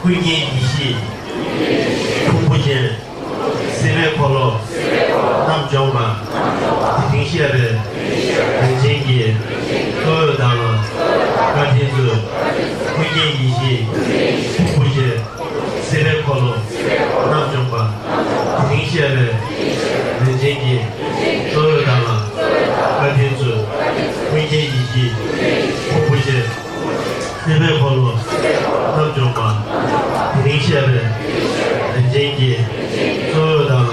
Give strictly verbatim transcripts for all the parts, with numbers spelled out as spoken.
ཀུན་མཁྱེན་ཡེ་ཤེས་ཕུང་པོ་ཅན། སྲིད་པའི་འཁོར་ལོ་རྣམ་སྦྱོང་བ། དེ་རིང་གཤེགས་པའི་རིན་ཆེན་གྱི་གཙོ་བོ་དག་ལ་བཀའ་དྲིན་སྩལ། ཀུན་མཁྱེན་ཡེ་ཤེས་ཕུང་པོ་ཅན། སྲིད་པའི་འཁོར་ལོ་རྣམ་སྦྱོང་བ། དེ་རིང་གཤེགས་པའི་རིན་ཆེན་གྱི་གཙོ་བོ་དག་ལ་བཀའ་དྲིན་སྩལ། ཀུན་མཁྱེན་ཡེ་ཤེས་ཕུང་པོ་ཅན། སྲིད་པའི་འཁོར་ལོ་རྣམ་སྦྱོང་བ། དེ་རིང་གཤེགས་པའི་རིན་ཆེན་གྱི་གཙོ་བོ་དག་ལ་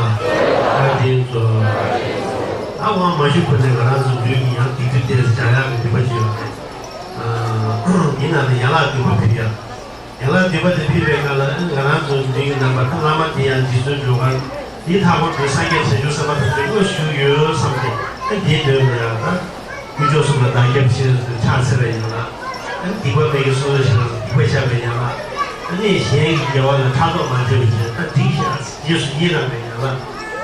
བཀའ་དྲིན་སྩལ། ད་དབང་མ་ཞུ་གོང་ནས་ང་རང་ཚོ་ལུས་ཀྱི་ཡང་སྡིག་སྒྲིབ་དེ་སྦྱང་ཡག་གི་འདུན་པ་ཞིག་ཡོད་རེད། ཡིན་ན་ནི་ཡན་ལག་བདུན་པ་ཕེབས་ཡ། ཡན་ལག་བདུན་པ་དེ་ཕེབས་པའི་སྐབས་ལ་ང་རང་ཚོ་མི་གི་རྣམ་པ་ད་བླ་མ་དེ་ཡང་རྗེ་བཙུན་སྒྲོལ་དཀར་འདི་ལྷག་པར་དུ་སངས་རྒྱས་བྱང་ཆུབ་སེམས་དཔའ་དང་འབྲེལ་བ་ཞུ་ཡོད་བསམ་སྟེ་ཨ་འདིའི་དོན་ལ་ཡང་ད་དཀོན་མཆོག་གསུམ་ལ་བདག་སྐྱབས་ཆེ་ཕྱག་འཚལ་བའི་ཡན་ལག་ཨ་སྡིག་པ་མེད་ཀྱི་སོ་སོ་ཞིག་ལ་སྡིག་པ་བཤགས་པའི་ཡན་ལག་ཨ་ནི་གཞན་གྱི་དགེ་བ་ལ་ཕྲག་དོག་མ་བྱེད་པ་བྱས་ད་འགྲིག་ཤག་རྗེས་སུ་ཡི་རང་བའི་ཡན་ལག་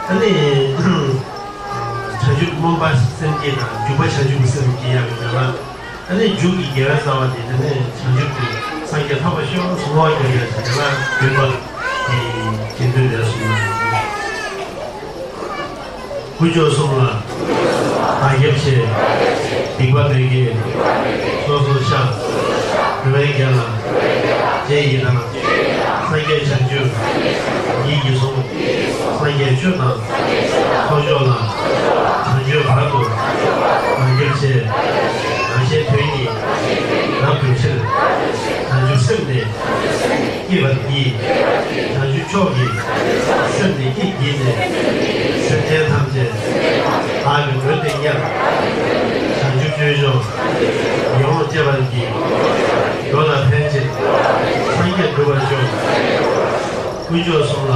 ཨ་ནི་བྱང་ཆུབ་སྨོན་པ་སེམས་བསྐྱེད་དང་འཇུག་པ་བྱང་ཆུབ་ཀྱི་སེམས་བསྐྱེད་ཡག་གི་ཡན་ལག་ཨ་ནི་མཇུག་གི་དགེ་བའི་རྩ་བ་དེ་ནི་བྱང་ཆུབ་ཀྱི་སངས་རྒྱས་ཐོབ་པར་ཤོག་གསུང་བ་རྒྱབ་པའི་དགེ་ལ་འདུན་པ་དེ་དགེ་འདུན་ལས་གསུངས་ནས། དཀོན་མཆོག་གསུམ་ལ་བདག་སྐྱབས་ཆེ། སྡིག་པ་མེད་ཀྱི་སོ་སོར་བཤགས། འགྲོ་བའི་དགེ་ལ་རྗེས་ཡི་རང་། སངས་རྒྱས་བྱང་ཆུབ་ཡིད་ཀྱིས་བཟུང་། སངས་རྒྱས་ཆོས་དང་ཚོགས་མཆོག་ལ། བྱང་ཆུབ་བར་དུ་བདག་སྐྱབས་ཆེ། རང་གཞན་དོན་གཉིས་རབ་བསྒྲུབ་ཕྱིར། བྱང་ཆུབ་སེམས་ནི་བསྐྱེད་པར་བགྱི། བྱང་ཆུབ་མཆོག་གི་སེམས་ནི་བསྐྱེད་བགྱིས་ནས། སེམས་ཅན་ཐམས་ཅད་བདག་གི་མགོན་དུ་གཉེར། བྱང་ཆུབ་སྤྱོད་མཆོག་ཡིད་འོང་སྤྱད་པར་བགྱི། འགྲོ་ལ་ཕན་ཕྱིར་སངས་རྒྱས་འགྲུབ་པར་ཤོག་དཀོན་མཆོག་གསུམ་ལ་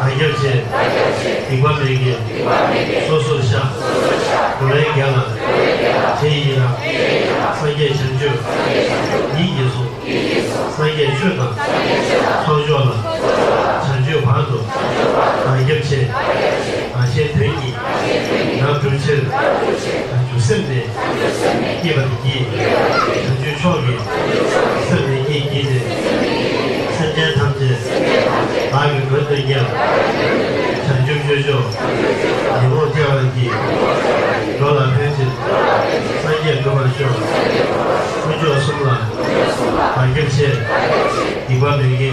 བདག་སྐྱབས་ཆེ། སྡིག་པ་མེད་ཀྱི་སོ་སོར་བཤགས། འགྲོ་བའི་དགེ་ལ་རྗེས་ཡི་རང་། སངས་རྒྱས་བྱང་ཆུབ་ཡིད་ཀྱིས་བཟུང་། སངས་རྒྱས་ཆོས་དང་ཚོགས་མཆོག་ལ། བྱང་ཆུབ་བར་དུ་བདག་སྐྱབས་ཆེ། རང་གཞན་དོན་གཉིས་རབ་བསྒྲུབ་ཕྱིར། བྱང་ཆུབ་སེམས་ནི་བསྐྱེད་པར་བགྱི། བྱང་ཆུབ་མཆོག་གི་སེམས་ནི་བསྐྱེད་བགྱིས་ནས། སེམས་ཅན་ཐམས་ཅད་བདག་གི་མགོན་དུ་གཉེར། བྱང་ཆུབ་སྤྱོད་མཆོག་ཡིད་འོང་སྤྱད་པར་བགྱི། འགྲོ་ལ་ཕན་ཕྱིར་སངས་རྒྱས་འགྲུབ་པར་ཤོག་དཀོན་མཆོག་གསུམ་ལ་བདག་སྐྱབས་ཆེ། སྡིག་པ་མེད་ཀྱི་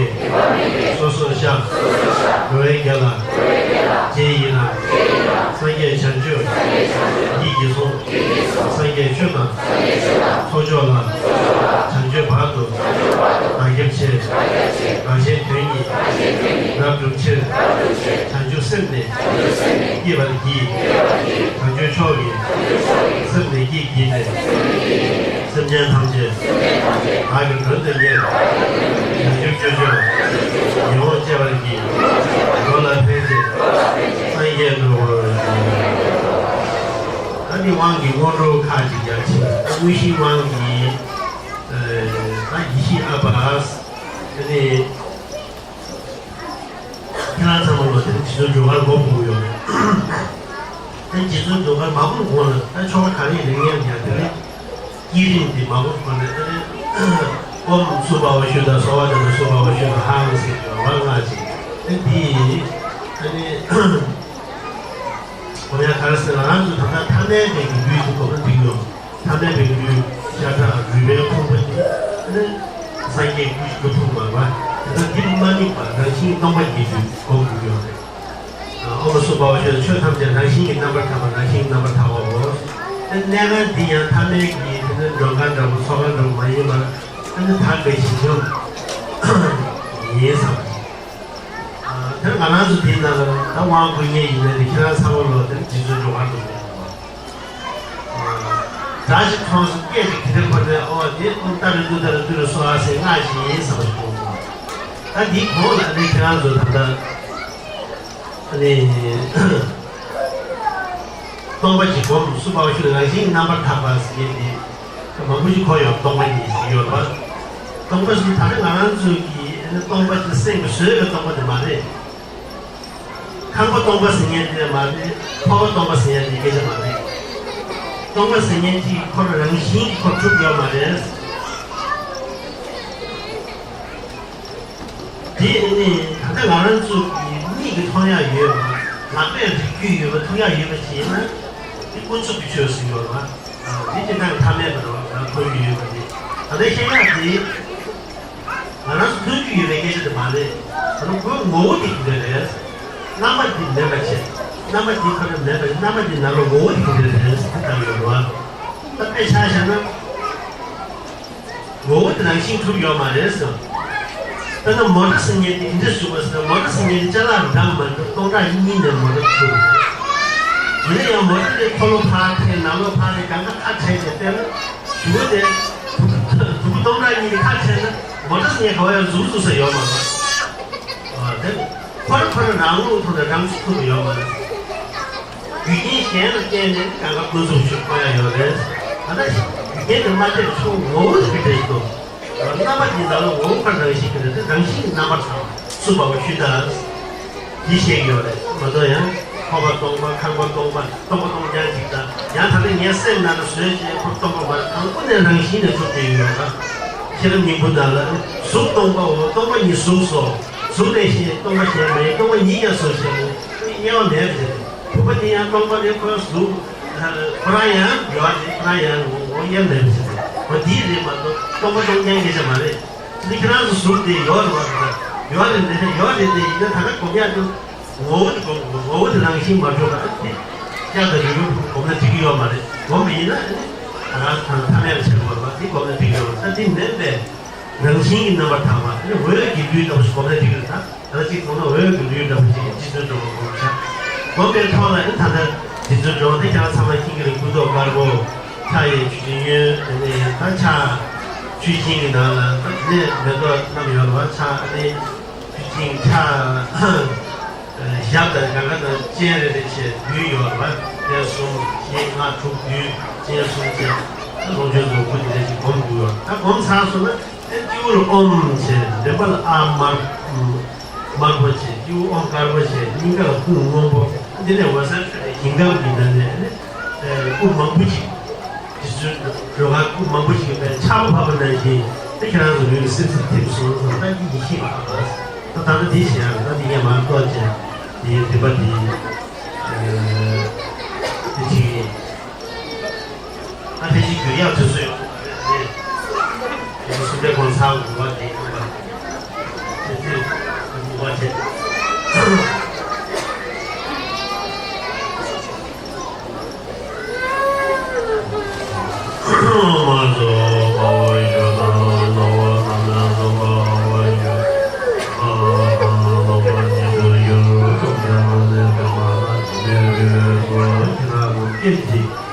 སོ་སོར་བཤགས། འགྲོ་བའི་དགེ་ལ་རྗེས་ཡི་རང་། སངས་རྒྱས་བྱང་ཆུབ་ཡིད་ཀྱིས་བཟུང་། སངས་རྒྱས་ཆོས་དང་ཚོགས་མཆོག་ལ། བྱང་ཆུབ་བར་དུ་བདག་སྐྱབས་ཆེ། རང་གཞན་དོན་གཉིས་རབ་བསྒྲུབ་ཕྱིར། བྱང་ཆུབ་སེམས་ནི་བསྐྱེད་པར་བགྱི། བྱང་ཆུབ་མཆོག་གི་སེམས་ནི་བསྐྱེད་བགྱིས་ནས། སེམས་ཅན་ཐམས་ཅད་བདག་གི་མགོན་དུ་གཉེར། བྱང་ཆུབ་སྤྱོད་མཆོག་ཡིད་འོང་སྤྱད་པར་བགྱི། འགྲོ་ལ་ཕན་ཕྱིར་སངས་རྒྱས་འགྲུབ་པར་ཤོག་ད་ནི་དབང་གི་སྔོན་འགྲོ་ཁག་ཅིག་ཀྱང་ཕྱིན། དངོས་གཞིའི་དབང་གིས་ད་ཡེ་ཤེས་ཨ་པ། ད་ནི། ཁྱེད་རང་ཚང་མ་ལོ་དེ་རྗེ་བཙུན་སྒྲོལ་དཀར་མགོ་འབུལ་ཡོད་རེད། ད་རྗེ་བཙུན་སྒྲོལ་དཀར་མ་འབུལ་གོང་ལ་ད་ཆོ་ག་ག་རེ་ལེན་ཡང་ཡང་དེ་ནི་བསྐྱེད་རིམ་དེ་མ་འབུལ་གོང་ལ་ད་ནི་ཨོཾ་སུ་བྷ་ཝ་ཤུདྡྷ་སརྦ་ཛ་ན་སུ་བྷ་ཝ་ཤུདྡྷ་ཧཱུྃ་ཟེར་གྱི་བར་ལྔ་ཅིག་ད་འདི་ད་ནི་གོང་ཡང་ག་རེ་ཟེར་ང་རང་ཚོ་ད་ལྟ་ཐ་མལ་པའི་གི་ལུས་དེ་གོ་ན་འགྲིག་ཡོད། ཐ་མལ་པའི་ལུས་ཤ་ཁྲག་རུས་པའི་ཕུང་པོ་དེ་ནི་སངས་རྒྱས་སྐུ་ཐུགས་མ་རེད་པ། དེ་ལྟར་འདི་མ་དམིགས་པ་རང་བཞིན་སྟོང་པ་ཉིད་དུ་སྒོམ་དགོས་ཀྱི་ཡོད་རེད། ཨོཾ་སུ་བྷ་ཝ་ཤུདྡྷ་ཆོས་ཐམས་ཅད་རང་བཞིན་གྱིས་རྣམ་པར་དག་པ་རང་བཞིན་གྱིས་རྣམ་པར་དག་པའོ། ཨ་གནས་སྐབས་འདི་ཡང་ཐ་མལ་གྱི་དེ་ནི་མགྲོན་ཁང་འདྲ་པོ་ཚོགས་ཁང་འདྲ་པོ་མ་ཡིན་པར་ཨ་ནི་དག་པའི་ཞིང་ཁམས་ཡིན་བསམ། དེ་ང་རང་ཚོ་འདི་ནང་ལ་ད་དབང་བསྐུར་མཁན་ཡིན་ན་ནི་ཁྱེད་རང་ཚང་མ་ལོ་དེ་རྗེ་བཙུན་སྒྲོལ་དཀར་དུ་མེད་པ། སྒྲ་ཞིག་མཐོང་སོང་སྐད་ཅིག་དེ་འདྲ་འཁོར་ནས་ཨོ་དེ་ཨོཾ་ཏཱ་རེ་ཏུཏྟཱ་རེ་ཏུ་རེ་སྭཱ་ཧཱ་ཟེར་སྔགས་ཤིག་ཡིན་བསམ་པ་ཞིག་གཏོང་དགོས། ད་འདིའི་གོང་ལ་ནི་ཁྱེད་རང་ཚོ་ད་ལྟ་ཨ་ནི་སྟོང་པ་གཅིག་སྒོམ་སུ་བྷ་ཝ་ཤུདྡྷ་རང་བཞིན་རྣམ་པར་དག་པ་ཟེར་མཁན་འདི། མང་པོ་ཞིག་གོ་ཡོད། སྟོང་པ་ཉིད་ཟེར་ཡོད་པ། སྟོང་པ་ཟེར་ད་ལྟ་ང་རང་ཚོ་གི་ཨ་ནི་སྟོང་པ་དེ་སེམས་ཀྱི་བཟོས་པའི་སྟོང་པ་དེ་མ་རེད། ཁང་པ་སྟོང་པ་ཟེར་མཁན་དེ་མ་རེད། ཕོར་པ་སྟོང་པ་ཟེར་མཁན་དེ་སྐད་ཆ་མ་རེད། སྟོང་པ་ཟེར་མཁན་གྱི་ཁོ་རང་རང་བཞིན་གྱི་ཁོ་གྲུབ་ཡོད་མ་རེད། དེ་ནི་ད་ལྟ་ང་རང་ཚོ་གི་མིག་གིས་མཐོང་ཡག་ཡོད་པ། ལག་པས་རེག་རྒྱུ་ཡོད་པ། ཐུག་ཡག་ཡོད་པ་ཞིག་ཡིན་ན། དེ་ཀུན་རྫོབ་ཀྱི་ཆོས་ཟེར་ཡོད་རེད་བ། དེ་ཇི་ལྟར་ཐ་མལ་པ་རེད་བ། ང་ཐོས་རྒྱུ་ཡོད་པ་དེ། ད་ལྟ་བཤད་ཡག་དེ། ང་རང་ཚོ་ཐོས་རྒྱུ་ཡོད་པའི་སྐད་ཆ་དེ་མ་རེད། ད་ནི་ཁོའི་ངོ་བོ་དེ་ག་འདྲ་རེད། རྣམ་པ་དེ་མེད་པ་བྱས། རྣམ་པ་དེ་ཁོ་ན་མེད་པ་བྱས། རྣམ་པ་དེ་ནང་ལ་ངོ་བོ་དེ་ག་འདྲ་རེད་ཟེར་དེ་ལྟར་ཡོད་རེད་བ། ད་དཔེ་ཆ་བཞག་ན། ངོ་བོ་དེ་རང་བཞིན་གྲུབ་ཡོད་མ་རེད་ཟེར། དཔེར་ན་མོ་ཊ་ཟེར་མཁན་དེ་ག་འདྲ་བྱུང་བ་ཟེར་ན། མོ་ཊ་ཟེར་མཁན་དེ་ཅ་ལག་འདྲ་མི་འདྲ་སྟོང་ཕྲག་གཉིས་ནས་མོ་ཊ་ཐོན་ཡོད་རེད། ཡིན་ན་ཡང་མོ་ཊ་དེ་འཁོར་ལོ་ཕར་འཐེན། ནང་ལོགས་ཕར་འཐེན། གང་ག་ཁ་བྲལ་ཏེ་བལྟས་ན། གཟུགས་པོ་དེ་གཟུགས་པོ་སྟོང་ཕྲག་གཉིས་ནས་ཁ་བྲལ་ན། མོ་ཊ་ཟེར་མཁན་ག་བ་ཡང་གཟུགས་གཟུགས་ས་ཡོད་མ་རེད། ཨ། དེ་ཁོ་རང་ཁོ་རང་རང་ངོ་ཐོག་ནས་རང་ཚུགས་ཐུབ་ཀྱི་ཡོད་མ་རེད། རྒྱུ་རྐྱེན་གཞན་ལ་བརྟེན་ནས་གང་ག་ཀུན་རྫོབ་ཅིག་མཐོང་ཡག་ཡོད་རེད། ད་ལྟ་རྒྱུ་རྐྱེན་དེ་མ་ཐེབས་ཆོག་ངོ་བོ་དེ་ག་འདྲ་ཞིག་འདུག་རྣམ་པ་དེ་ནང་ལ་ངོ་བོ་ཁོ་རང་བཞིན་གྱི་རེད་དེ། རང་བཞིན་གྱི་རྣམ་པར་གྲངས་སུ་བབ་པ་ཞུས་དང་། འདི་བཤད་ཀྱི་ཡོད་རེད་མ་གཏོགས། ཡང་ཁོག་པ་སྟོང་པ། ཁང་པ་སྟོང་པ། སྟོང་པ་སྟོང་རྐྱང་ཅིག་དང་། ཡང་ད་ལྟ་ངའི་སེམས་ནང་ལ་བཟོས་བྱས་ཁོ་སྟོང་པ་མ་རེད། དང་པོ་ནས་རང་བཞིན་ནས་གྲུབ་བསྡད་ཡོད་ལ། ཤེས་རབ་སྙིང་པོ་ནང་ལ་གཟུགས་སྟོང་པའོ། སྟོང་པ་ཉིད་གཟུགས་སོ། གཟུགས་ལས་གཞན་སྟོང་པ་གཞན་མེད། སྟོང་པ་ཉིད་ཀྱང་གཟུགས་གཞན་མེད། དབྱེ་བ་མེད་པ་རེད། གྲུབ་པ་དེ་ཡང་སྟོང་པ་རེད། ཁོའི་གཟུགས་ཁོ་རང་ཡང་ཡོད་རེད། ཁོ་རང་ཡང་ངོ་བོ་དབྱེ་མེད་པ་རེད། འོ་དེ་རེད་མ་གཏོགས་སྟོང་པ་སྟོང་རྐྱང་སྐད་ཆ་མ་རེད། འདི་ཁྱེད་རང་ཚོ་གཟུགས་དེ་ཡོད་རེད་བ། ད་ཡོད་རེད། འདི་ཡོད་རེད། དེ་ཡིན་ན་ད་ལྟ་སྒོམ་ཡག་དེ་ངོ་བོ་དེ་སྒོམ་དགོས། ངོ་བོ་དེ་རང་བཞིན་མ་གྲུབ་པ་དེ་ཡག་དང་རིང་པོ་སྒོམ་ན་འགྲིག་གི་ཡོད་མ་རེད། སྒོམ་པ་ཡིན་ན་ཨ་ནི་ད་ག་ཐ་ཐ་མལ་ཆེན་པོ་རེད་བ། དེ་སྒོམ་ན་འགྲིག་གི་ཡོད་མ་རེད། ད་དེ་མིན་པའི་རང་བཞིན་གྱི་རྣམ་པར་དག་པ། ཨ་ནི་འོད་ཀྱི་རྡུལ་ལྟ་བུ་ཞིག་སྒོམ་ན་འགྲིག་གི་རེད། ད་ད་ལྟ་གཅིག་སྒོམ་ན་འོད་ཀྱི་རྡུལ་འདྲ་བོ་ཅིག་སྤྱི་དོན་འགྲོ་བ་སྒོམ་བྱ། སྒོམ་པའི་ཐོག་ལ་ཨ་ནི་ད་ལྟ་རྗེ་བཙུན་སྒྲོལ་མ་དེ་ཁྱེད་རང་ཚང་མ་མཁྱེན་གྱི་རེད། སྐུ་ཐོག་དཀར་པོ། ཕྱག་གཡས་ཆུ་སྲིན་གཡོན། དེ་ནས་ད་ཕྱག་ཆུ་སྲིན་གྱི་ནང་ལ་ད་དེ་ནས་མེ་ཏོག་བསྣམས་ཡོད་རེད་བ། ཕྱག་ཨ་ནི་ཆུ་སྲིན་ཕྱག་ཞབས་དང་གང་ག་དང་སྤྱན་རེ་རེ་བྱས་བསྡུས་ཡོད་རེད་བ། སྤྱན་གསུམ། བཞི་ལྔ་དྲུག་བསྡུས། སྤྱན་གསུམ་བྱས། ད་ལོངས་སྤྱོད་རྫོགས་སྐུ་དེ་འདྲ་ཞིག་སྒོམ་དགོས་ཡོད། ད་སྒོམ་ཚར་སོང་ན་ཨེ་སྤྱི་བོར་ཨོཾ་བྱས། མགྲིན་པ་ལ་ཨཱཿདམར་དམར་པོ་བྱས། སྤྱི་བོ་ཨོཾ་དཀར་པོ་བྱས། སྙིང་ག་ལ་ཧཱུྃ་སྔོན་པོ། འདི་ནས་འོད་གསལ་འཕྲོས་ནས་ཞིང་ཁམས་ཀྱི་ནང་ནས་ཨེ་སྐུ་མང་པོ་ཞིག་རྗེ་བཙུན་སྒྲོལ་དཀར་སྐུ་མང་པོ་ཞིག་ཡོད་པའི་ཆར་པ་བབས་པ་ནང་བཞིན་དེ་ཁྱེད་རང་ཚོ་ལུས་ལ་སིབ་སིབ་ཐིམ་སོང་ཙང་ད་འདི་ཡེ་ཤེས་ཨ། ད་ད་ལྟ་འདི་བྱས་ཡང་ད་འདི་ངས་མར་གཏོར་བྱས་འདིའི་རིམ་པ་འདི་འདི་བྱེད་ཀྱི་ཡིན། ད་ཕལ་ཆེར་རྒྱུན་ཡག་དུས་ཚོད་ཡོང་གི་མ་རེད། ཨ་ནི་གསུམ་པའི་གོང་ཚར་འགོ་བ་དེ་ཡིན་པ། དེ་དུས་འགོ་བ་དེ། ཀྱེ་དེ།